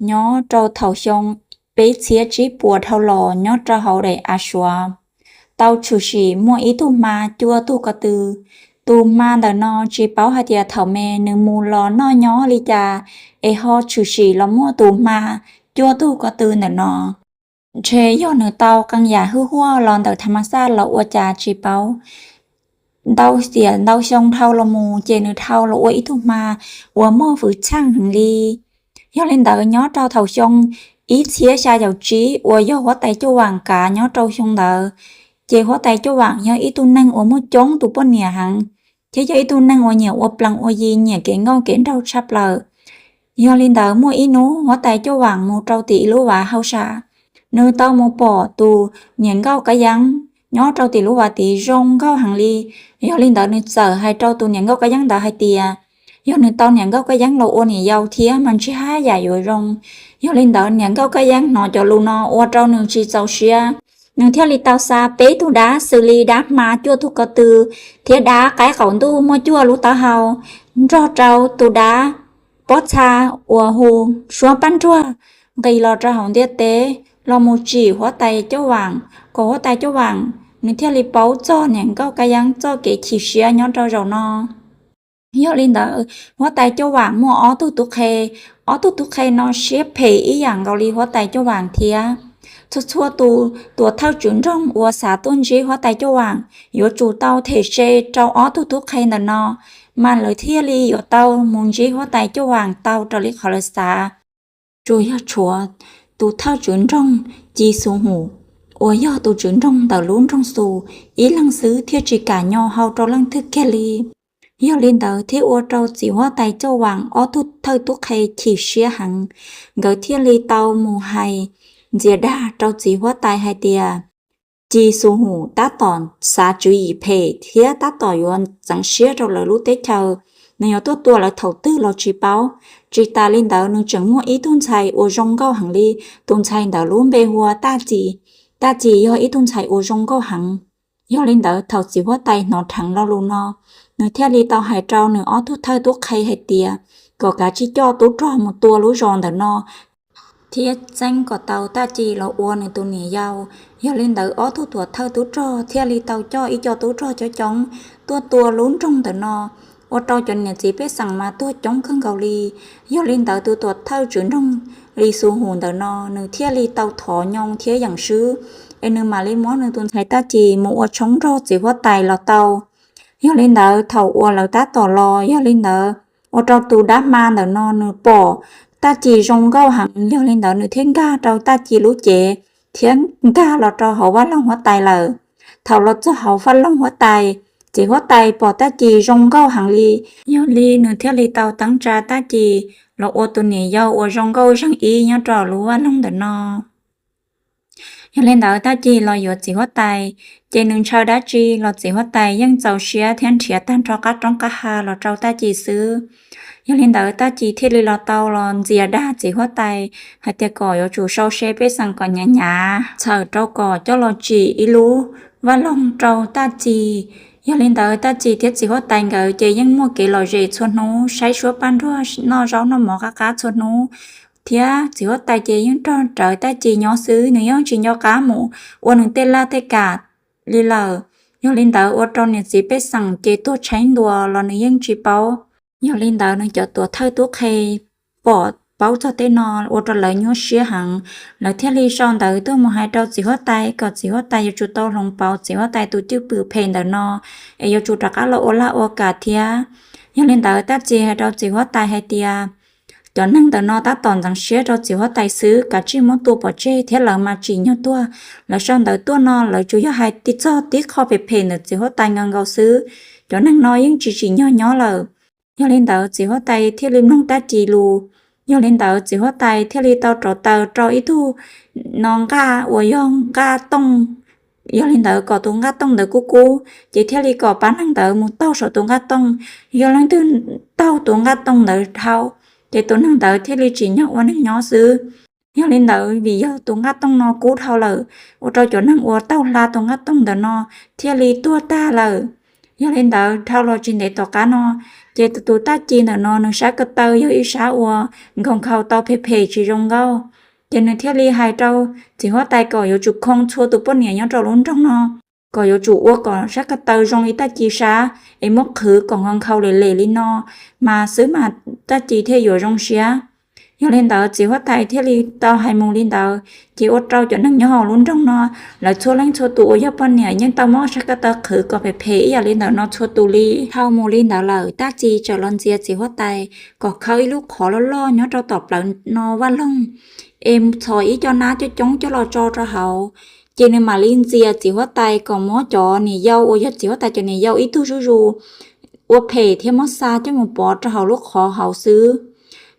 nyob rau thaum xyoo peb txhiab tsib puas dhau los nyob rau hauv daim av suav, tau tshwm sim muaj ib tug hma cuaj tug ko tw. Tus hma ntawm no tsis paub hais tias thaum me nws mus los noj nyob li cas es ho tshwm sim los muaj tus hma cuaj tug ko tw ntawm no. Ntshe yog nws tau qee yam hwj huaj los ntawm tha ma xaj los ua cas tsis paub. Ntau tiam ntau xyoo dhau los mus ces nws dhau los ua ib tug hma uas muaj hwj chim heev li. Yog li ntawd nyob rau thaum xyoo ib txhiab xya caum tsib uas yog huab tais Cauj Vam kav nyob rau xyoo ntawd, ces huab tais Cauj Vam yog ib tug neeg uas muaj coob tus poj niam heev, thiab yog ib tug neeg uas nyiam ua plees ua yi, nyiam kev nkauj kev nraug tshaj plaws. Yog li ntawd muaj ib hnub huab tais Cauj Vam mus rau tim ib lub vaj hauj sam, nws tau mus pom tus niam nkauj kab yeeb nyob rau tim lub vaj tid zoo nkauj heev li. Yog li ntawd nws txawm hais rau tus niam nkauj kab yeeb ntawd hais tias yog nws tau niam nkauj kab yeeb los ua niam yau thiab mas ntshe haj yam yuav zoo. Yog li ntawd niam nkauj kab yeeb hnov cov lus no ua rau nws tsis txaus siab, nws thiaj li tau xa peb tug dab xws li dab hma cuaj tug ko tw thiab dab qaib qaum ntuj muaj cuaj lub taub hau nrog rau tus dab pob txha uas hu suab paj nruag nqis los rau hauv ntiaj teb los mus tsim huab tais Cauj Vam, kom huab tais Cauj Vam nws thiaj li paub txog niam nkauj kab yeeb txoj kev chim siab nyob rau zaum no. Yog li ntawd huab tais Cauj Vam muaj ob tug tub qhe, ob tug tub qhe no siab phem ib yam nkaus li huab tais Cauj Vam thiab. Txhua txhua tus tuam thawj tswv nroog uas xav tuaj ntsib huab tais Cauj Vam yuav tsum tau them se rau ob tug tub qhe ntawm no, mas lawv thiaj li yuav tau mus ntsib huab tais Cauj Vam tau raws li qhov lawv xav. Tsuas yog tshuav tus thawj tswv nroog Ci Xu Hum uas yog tus tswv nroog ntawm lub nroog Xus ib leeg xwb thiaj tsis kam nyo hau rau leej twg kiag li. Yog li ntawd thiaj ua rau txiv huab tais Cauj Vam ob tug thawj tub qhe chim siab heev. Nkawd thiaj li tau mus hais ntxias dag rau txiv huab tais hais tias Ci Xu Hum tab tom xav tswv yim phem thiab tab tom yuav txeev siab rau lawv lub teb chaws. Nws yuav tuaj tua lawv thaum twg los tsis paub. Tsis tas li ntawd nws tseem muaj ib tug ntxhais uas zoo nkauj heev li, tus ntxhais ntawd lub npe hu ua Taj Ci. Taj Ci yog ib tug ntxhais uas zoo nkauj heev. Yog li ntawd thaum txiv huab tais hnov dheev lo lus no, nws thiaj li tau hais rau nws ob tug thawj tub qhe hais tias kom kav tsij coj tub rog mus tua lub zos ntawm no thiab txeeb kom tau Taj Ci los ua nws tus niam yau. Yog li ntawd ob tug tuam thawj tub rog thiaj li tau coj ib co tub rog coob coob tuaj tua lub nroog ntawm no, ua rau cov niam txiv pej xeem mas tuag coob kawg nkaus li. Yog li ntawd tus tuam thawj tswv nroog Li Xu Hum ntawm no nws thiaj li tau thov nyoo thiab yeem swb, es nws mam li muab nws tus ntxhais Taj Ci mus ua tshoob nrog txiv huab tais los tau. Yog li ntawd thaum uas lawv tab tom los, yog li ntawd ua rau tus dab hma ntawm no nws pom Taj Ci zoo nkauj heev, yog li ntawd nws thiaj nkag rau Taj Ci lub cev thiab nkag los rau hauv vaj loog huab tais lawm. Thaum los txog hauv vaj loog huab tais, txiv huab tais pom Taj Ci zoo nkauj heev li, yog li nws thiaj li tau teeb tsa Taj Ci los ua tus niam yau uas zoo nkauj zeeg ib nyob rau lub vaj loog ntawm no. Yog li ntawd Taj Ci los yuav txiv huab tais, ces nws ntshaw dab tsi los txiv huab tais yeej txaus siab thiab nrhiav tag nrho qab roob qab hav los rau Taj Ci xwb. Yog li ntawd Taj Ci thiaj li los tau los ntxias dag txiv huab tais hais tias kom yuav tsum sau se pej xeem kom hnyav hnyav txhawm rau kom coj los tsim ib lub vaj loog rau Taj Ci. Yog li ntawd Taj Ci thiab txiv huab tais nkawd ces yeej muaj kev lom zem txhua hnub, saib suab paj nruag, noj zaub noj mov qab qab txhua hnub, thiab txiv huab tais ces yeej nrog rawv Taj Ci nyob xwb, nws yeej tsis nco qab mus ua nws tej laj tej kam li lawm. Yog li ntawd ua rau niam txiv pej xeem ces tuag tshaib ntua los nws yeej tsis paub. Yog li ntawd nws cov tuam thawj tub qhe pom paub txog tej no ua rau lawv nyuaj siab heev, lawv thiaj li sau ntawv tuaj mus hais rau txiv huab tais kom txiv huab tais yuav tsum tau hloov pauv txiv huab tais tus cwj pwm phem ntawm no, es yuav tsum rov qab los ua laj ua kam thiab. Yog li ntawd Taj Ci hais rau txiv huab tais hais tias cov neeg ntawm no tab tom ntxeev siab rau txiv huab tais xwb, kav tsij muab tua pov tseg thiab lawv mas tsim nyog tuag. Lawv sau ntawv tuaj no lawv tsuas yog hais txog tib qho phem phem ntawm txiv huab tais nkaus nkaus xwb, cov neeg no yeej tsis tsim nyog nyob lawm. Yog li ntawd txiv huab tais thiaj li mloog Taj Ci lus. Yog li ntawd txiv huab tais thiaj li tau rauv taws rau ib tug no nqaj uas yog nqaj tooj. Yog li ntawd kom tus nqaj tooj ntawd kub kub, ces thiaj li kom pab neeg ntawd mus taug saum tus nqaj tooj. Yog leej twg taug tus nqaj tooj ntawd dhau, ces tus neeg ntawd thiaj li tsim nyog ua neeg nyob xwb. Yog li ntawd vim yog tus nqaj tooj no kub dhau lawm, ua rau cov neeg uas taug hla tus nqaj tooj ntawm no thiaj li tuag tag lawm. Yog li ntawd dhau los tsis ntev tom qab no, ces tus Tab Ci ntawm no nws sab ko taw yog ib sab uas nkhaus nkhaus tau phem phem tsis zoo nkauj. Ces nws thiaj li hais rau txiv huab tais kom yuav tsum khoo txhua tus poj niam nyob rau lub nroog no, kom yuav tsum ua kom sab ko taw zoo li Tab Ci sab es muab qhwv kom nkhaus nkhaus lem lem li no mas xwb mas Tab Ci thiaj yuav zoo siab. Yog li ntawd txiv huab tais thiaj li tau hais mus li ntawd, ces ua rau cov neeg nyob hauv lub nroog no, lawv txhua leej txhua tus uas yog poj niam yeej tau muab sab ko taw qhwv kom phem phem ib yam li ntawm no txhua tus li. Dhau mus li ntawd lawm Tab Ci txawm los ntxias txiv huab tais kom khawb ib lub qhov loj loj nyob rau tom plawv no vaj loog es txhos ib co nab coob coob coj los tso rau hauv. Ces nws mam li ntxias txiv huab tais kom muab cov niam yau uas yog txiv huab tais cov niam yau ib tug zuj zus ua phem thiab muab xa coj mus pov rau hauv lub qhov hauv xwb.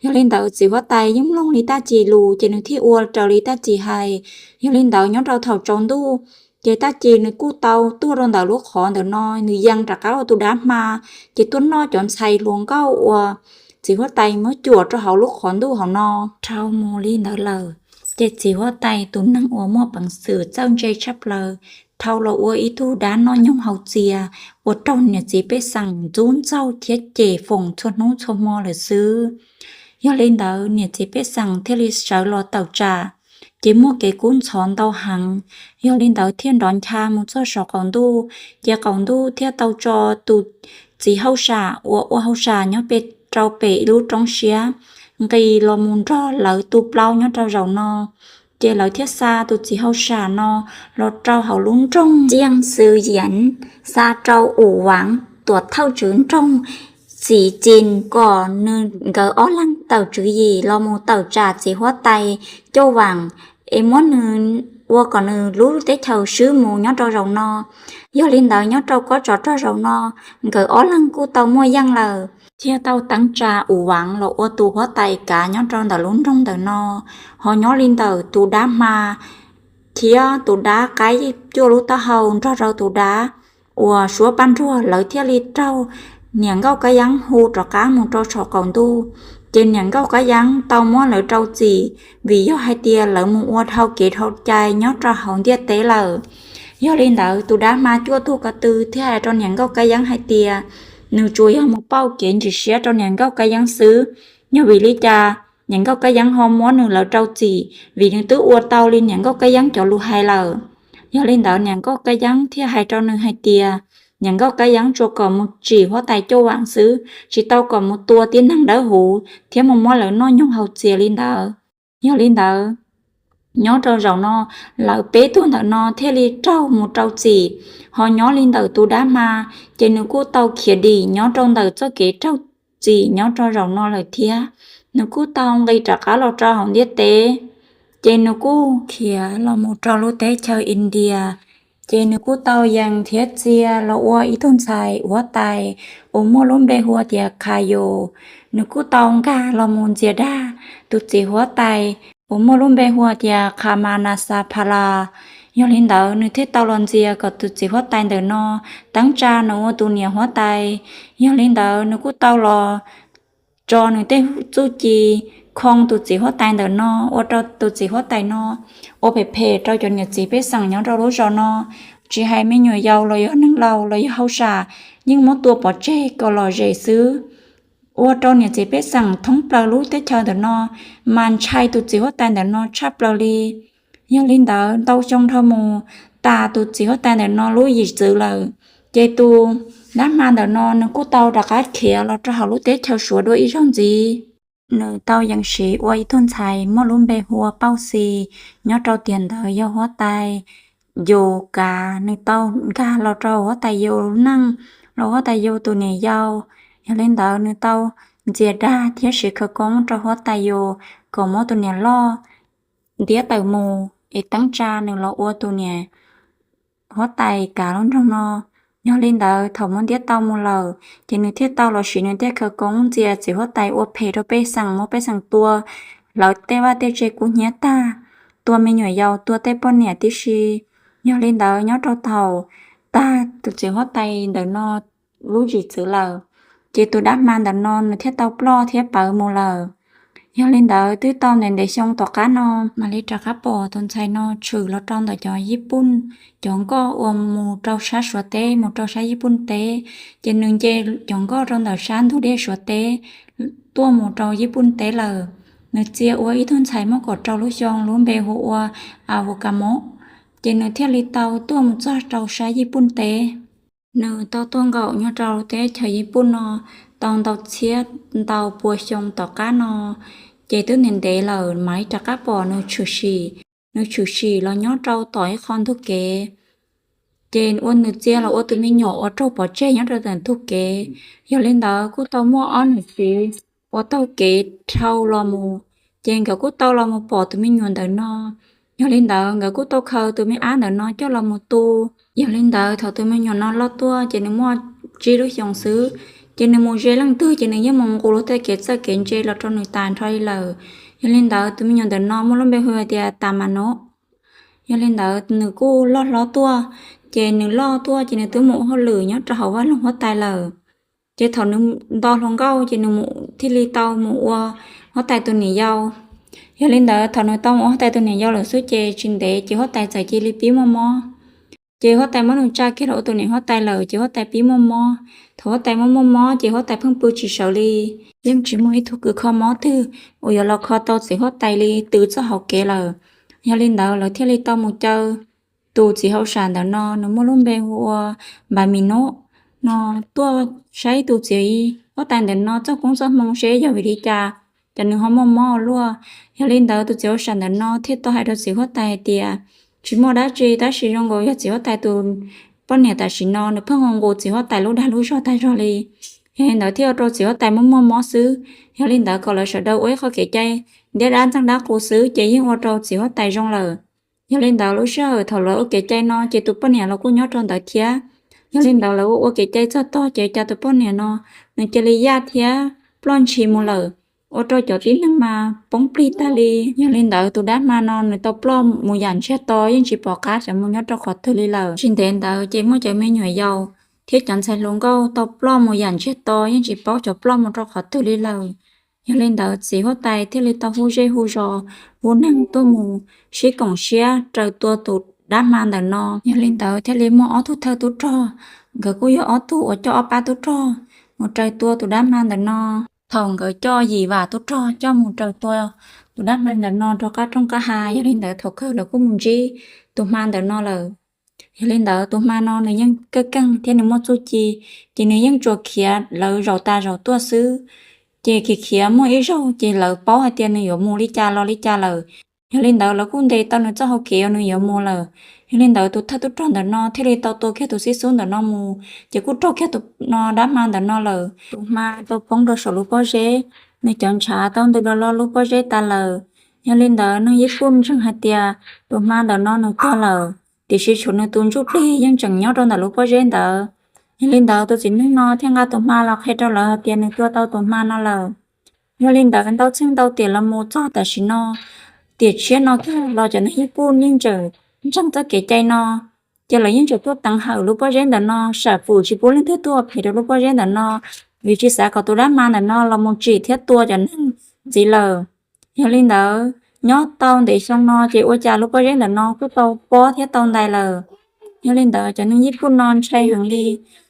Yog li ntawd txiv huab tais yeej mloog li Tab Ci lus ces nws thiaj ua raws li Tab Ci hais. Yog li ntawd nyob rau thaum tsaus ntuj, ces Tab Ci nws kuj tau tuaj rau ntawm lub qhov ntawm no, nws yees rov qab ua tus dab hma, ces tuaj noj cov ntxhais hluas nkauj uas txiv huab tais muab cuam rau hauv lub qhov ntuj hauv no. Dhau mus li ntawd lawm, ces txiv huab tais tus neeg uas muaj peev xwm txawj ntse tshaj plaws dhau los ua ib tug dab noj nyoog haus txias uas raug niam txiv pej xeem ntxub ntxaug thiab cem foom txhua hnub txhua hmo lawm xwb. Yog li ntawd niam txiv pej xeem thiaj li sawv los tawm tsam, ces muaj kev kub ntxhov ntau heev. Yog li ntawd thiaj nrov ncha mus txog saum qaum ntuj, ces qaum ntuj thiaj tau tso tus txiv hauj sam uas ua hauj sam nyob pem rau pem ib lub roob siab nqis los mus nrog lawv tu plaub nyob rau zaum no. Ces lawv thiaj xa tus txiv hauj sam no los rau hauv lub nroog Ciaj Xwm Yias, xa rau U Vaas tuam thawj tswv nroog Txim Cim kom nws nkawd ob leeg tawm tswv yim los mus tawm tsam txiv huab tais Cauj Vaam es muab nws ua kom nws lub teb chaws swb mus nyob rau zaum no. Yog li ntawd nyob rau kob tsov rog zaum no, nkawd ob leeg kuj tau muaj yeej lawm, thiaj tau teeb tsa U Vaas los ua tus huab tais kav nyob rau ntawm lub nroog ntawm no. Ho nyob li ntawm tus dab hma thiab tus dab qaib cuaj lub taub hau nrog rau tus dab uas suab paj nruag, lawv thiaj li raug niam nkauj kab yeeb hu rov qab mus rau saum qaum ntuj. Ces niam nkauj kab yeeb tau muab lawv rau txim vim yog hais tias lawv mus ua dhau kev dhau cai nyob rau hauv ntiaj teb lawm. Yog li ntawd tus dab hma cuaj tug ko tw thiaj hais rau niam nkauj kab yeeb hais tias nws tsuas yog mus pauj kev ntsim siab rau niam nkauj kab yeeb xwb. Yog vim li cas niam nkauj kab yeeb ho muab nws lawv rau txim? Vim nws twb ua tau li niam nkauj kab yeeb cov lus hais lawm. Yog li ntawd niam nkauj kab yeeb thiaj hais rau nws hais tias niam nkauj kab yeeb tsuas kom mus tsim huab tais Cauj Vaam xwb, tsis tau kom mus tua tib neeg dawb huv thiab mus muab lawv noj nyoog haus txias li ntawd. Yog li ntawd, nyob rau zaum no, lawv peb tug ntawm no thiaj li raug mus rau txim. Ho nyob li ntawm tus dab hma, ces nws kuj tau khiav dim nyob rau ntawm txoj kev raug txim nyob rau zaum no lawm thiab. Nws kuj tau nqis rov qab los rau hauv ntiaj teb, ces nws kuj khiav los mus rau lub teb chaws India. Ces nws kuj tau yees thiab txia los ua ib tug ntxhais huab tais uas muaj lub npe hu tias Khas Yus. Nws kuj tau nkag los mus ntxias dag tus txiv huab tais uas muaj lub npe hu tias Khas Mas Nas Xas Phas Las. Yog li ntawd nws thiaj tau los ntxias kom tus txiv huab tais ntawm no teeb tsa nws ua tus niam huab tais. Yog li ntawd nws kuj tau los tso nws tej txuj ci khoo tus txiv huab tais ntawm no, ua rau tus txiv huab tais no ua phem phem rau cov niam txiv pej xeem nyob rau lub zos no. Tsis hais me nyuam yaus los yog neeg laus los yog hauj sam, yeej muab tua pov tseg kom lom zem xwb. Ua rau niam txiv pej xeem thoob plaws lub teb chaws ntawm no mas ntshai tus txiv huab tais ntawm no tshaj plaws li. Yog li ntawd ntau xyoo dhau mus, tas tus txiv huab tais ntawm no lub yim txwv lawm, ces tus dab hma ntawm no nws kuj tau rov qab khiav los rau hauv lub teb chaws Suav dua ib zaug ntxiv. Nws tau yees siv ua ib tug ntxhais muaj lub npe hu ua Pauj Xis, nyob rau tiam ntawd yog huab tais Yus kav. Nws tau nkag los rau huab tais Yus lub neej, los huab tais Yus tus niam yau. Yog li ntawd nws tau ntxias dag thiab siv khawv koob rau huab tais Yus kom muab tus niam loj ntiab tawm mus es teeb tsa nws los ua tus niam huab tais kav lub nroog no. Yog li ntawd thaum muab ntiab tau mus lawm, ces nws thiaj tau los siv nws tej khawv koob ntxias txiv huab tais ua phem rau pej xeem, muab pej xeem tua, hlawv tej vaj tej tse kub hnyiab tag, tua me nyuam yaus, tua tej poj niam tib si. Yog li ntawd nyob rau thaum tag tus txiv huab tais ntawm no lub yim txwv lawm, ces tus dab hma ntawm no nws thiaj tau ploj thiab pawv mus lawm. Yog li ntawd twb tau ntev ntev xyoo tom qab no mam li rov qab pom tus ntxhais no tshwm los rau ntawm cov Yij Pun cov nkoj uas mus rau sab Suav teb, mus rau sab Yij Pun teb. Ces nws nce cov nkoj rau ntawm sab ntug dej Suav teb tuaj mus rau Yij Pun teb lawm. Nws txia ua ib tug ntxhais muaj kaum rau lub xyoo, lub npe hu ua Abu Ka Mob. Ces nws thiaj li tau tuaj mus txog rau sab Yij Pun teb. Nws tau tuaj nkaum nyob rau teb chaws Yij Pun no tau ntau txhiab ntau pua xyoo tom qab no, ces twb ntev ntev lawm mam li rov qab pom nws tshwm sim. Nws tshwm sim los nyob rau tom ib qho ntug kev, ces ua nws txia los ua tus me nyuam uas raug pov tseg nyob rau tom ntug kev. Yog li ntawd kuj tau muaj ob niam txiv uas taug kev dhau los mus, ces nkawd kuj tau los mus pom tus me nyuam ntawm no. Yog li ntawd nkawd kuj tau khaws tus me ab ntawm no coj los mus tu. Yog li ntawd thaum tus me nyuam no loj tuaj ces nws muaj tsib lub xyoos xwb, ces nws mus ze leej twg ces nws yeej mus nqus luag tej kev txawj kev ntse los rau nws tas nrho li lawm. Yog li ntawd tus me nyuam ntawm no muaj lub npe hu hais tias Tas Mas Nub. Yog li ntawd nws kuj loj hlob tuaj, ces nws loj tuaj ces nws twb mus ua hauj lwm nyob rau hauv vaj loog huab tais lawm. Ces thaum nws nto hluas nkauj ces nws thiaj li tau mus ua huab tais tus niam yau. Yog li ntawd thaum nws tau mus ua huab tais tus niam yau lawm xwb ces tsis ntev ces huab tais txawm cia li pib muaj mob. Ces huab tais muab nws tsa kiag los ua tus niam huab tais lawm ces huab tais pib muaj mob. Thaum huab tais muaj muaj mob ces huab tais pheej pw tsis sawv li, yeej tsis muaj ib tug kws kho mob twg uas yuav los kho tau txiv huab tais li, tw txoj hauv kev lawm. Yog li ntawd lawv thiaj li tau mus caw tus txiv hauj sam ntawm no, nws muaj lub npe hu ua Npam Mis Nub no, tuaj saib tus txiv huab tais ntawm no txoj koob txoj hmoo seb yog vim li cas ces nws ho muaj mob ua luaj. Yog li ntawd tus txiv hauj sam ntawm no thiaj tau hais rau txiv huab tais hais tias, tsis muaj dab tsi, tab sis zoo nkaus yog txiv huab tais tus poj niam tam sim no nws pheej nqus txiv huab tais lub dag lub zog tag zog li. Yog li ntawd thiaj ua rau txiv huab tais muaj muaj mob xwb. Yog li ntawd kom lawv sawv daws ua ib qho kev cai ntiab dab ntxeej dab qus xwb ces yeej ua rau txiv huab tais zoo lawm. Yog li ntawd lub sij hawm thaum lawv ua kev cai no ces tus poj niam los kuj nyob rau ntawd thiab. Yog li ntawd lawv ua ua kev cai txog tog ces cas tus poj niam no nws cia li yaj thiab ploj ntshis mus lawm, ua rau cov tib neeg mas poob plig tag li. Yog li ntawd tus dab hma no nws tau ploj mus yam ntsiag to yeej tsis pom qab xyov mus nyob rau qhov twg li lawm. Tsis ntev ntawd ces muaj cov me nyuam yaus thiab cov ntxhais hluas nkauj tau ploj mus yam ntsiag to yeej tsis paub xyov ploj mus rau qhov twg li lawm. Yog li ntawd txiv huab tais thiaj li tau hu zej hu zos, hu neeg tuaj mus sib koom siab raws tua tus dab hma ntawm no. Yog li ntawd thiaj li muaj ob tug thawj tub rog, nkawd kuj yog ob tug uas coj ob pab tub rog mus raws tua tus dab hma ntawm no. Thaum nkawd coj yim vam tub rog coj mus raws tua tus dab hma ntawm no rau qab rooj qab hav, yog li ntawd thaum kawg lawv kuj mus ntsib tus hma ntawm no lawm. Yog li ntawd tus hma no nws yeej keej keej thiab nws muaj txuj ci, ces nws yeej tsuas khiav lawv zaum tas zaum tuaj xwb. Ces khiav khiav muaj ib zaug ces lawv paub hais tias nws yuav mus li cas los li cas lawm. Yog li ntawd lawv kuj ntes tau nws txoj hau kev uas nws yuav mus lawm. Yog li ntawd tus thawj tub rog ntawm no thiaj li tau tua kiag tus xib xub ntawm no mus, ces kuj raug kiag tus no dab hma ntawm no lawm. Tus hma tau poob rau saum lub pob zeb, nws cov ntshav tau ntws los lo lub pob zeb tas lawm. Yog li ntawd neeg Yij Pun ntseeg hais tias tus hma ntawm no nws tuag lawm, tiam sis tshuav nws tus ntsuj plig yeej tseem nyob rau ntawm lub pob zeb ntawd. Yog li ntawd tus txiv neej no thiaj nqa tus hma los qhia rau lawv hais tias nws tua tau tus hma no lawm. Yog li ntawd ntau txheej ntau tiam los mus txog tam sim no, tiam tshiab no kiag los cov neeg Yij Pun yeej tseem ntseeg txoj kev cai no, ces lawv yeej tseem tuaj teev hawm lub pob zeb ntawm no, sam fum tsis pub leej twg tuaj phem rau lub pob zeb ntawm no, vim tsis xav kom tus dab hma ntawm no los mus tsim thiab tua cov neeg ntxiv lawm. Yog li ntawd, nyob tau ntev xyoo no ces ua cas lub pob zeb ntawm no kuj tau pob thiab tau ntais lawm. Yog li ntawd cov neeg Yij Pun no ntshai heev li.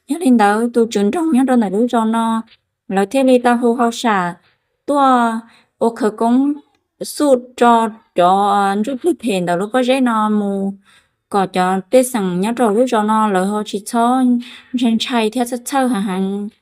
Yog li ntawd tus tswv nroog nyob rau ntawm lub zos no, lawv thiaj li tau hu hauj sam tuaj ua khawv koob xuj tso cov ntsuj plig phem ntawm lub pob zeb no mus, kom cov pej xeem nyob rau lub zos no lawv ho tsis txhob ntshai ntshai thiab txhawj txhawj heev heev.